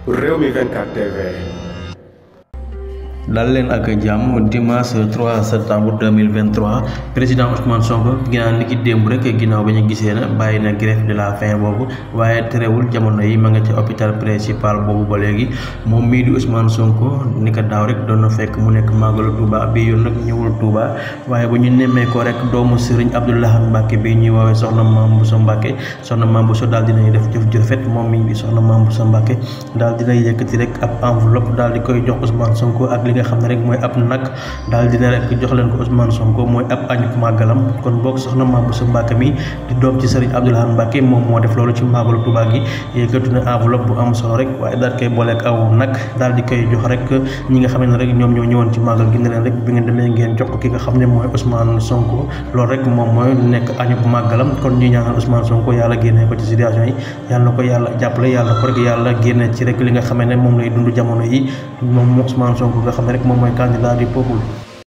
Rewmi 24 TV. dal leen ak jàmm dimanche 3 septembre 2023 président Ousmane Sonko ginnaaw ni ki démb rek ginnaaw ba ñu gisee na bàyyi na grève de la faim boobu waaye terewul jamono yi ma nga ci hôpital principal boobu ba léegi moom mii di Ousmane Sonko ni ko daaw rek doon na fekk mu nekk màggalu Touba bi yoon nag ñëwul Touba waaye bu ñu nemmee ko rek doomu Serigne Abdou Lahad Mbacké bi ñuy woowee soxna Mame Bousso Mbacké soxna Mame Bousso daal dinañ def jëf ju rafet moom mii di soxna Mame Bousso Mbacké daal dinay yëkkati rek ab enveloppe daal di koy jox Ousmane Sonko ak li nga xam ne rek mooy ab nag daal dina rek jox leen ko Ousmane Sonko mooy ab añu màggalam kon boog soxna Mame Bousso Mbacké mi di doom ci Serigne Abdou Lahad Mbacké moom moo def loolu ci màggalu Touba gi yëkkati na enveloppe bu am solo rek waaye daal koy booleeg aw nag daal di koy jox rek ñi nga xam ne rek ñoom ñoo ñëwoon ci màggal gi ne leen rek bi ngeen demee ngeen jox ko ki nga xam ne mooy Ousmane Sonko loolu rek moom mooy nekk añu màggalam kon ñu ñaanal Ousmane Sonko yàlla génnee ko ci situation yi yàlla na ko yàlla jàppale yàlla ko rek yàlla génne ci rek li nga xam ne moom lay dund jamono yi moom Ousmane Sonko nga xam ne rek moom mooy candidat du peuple.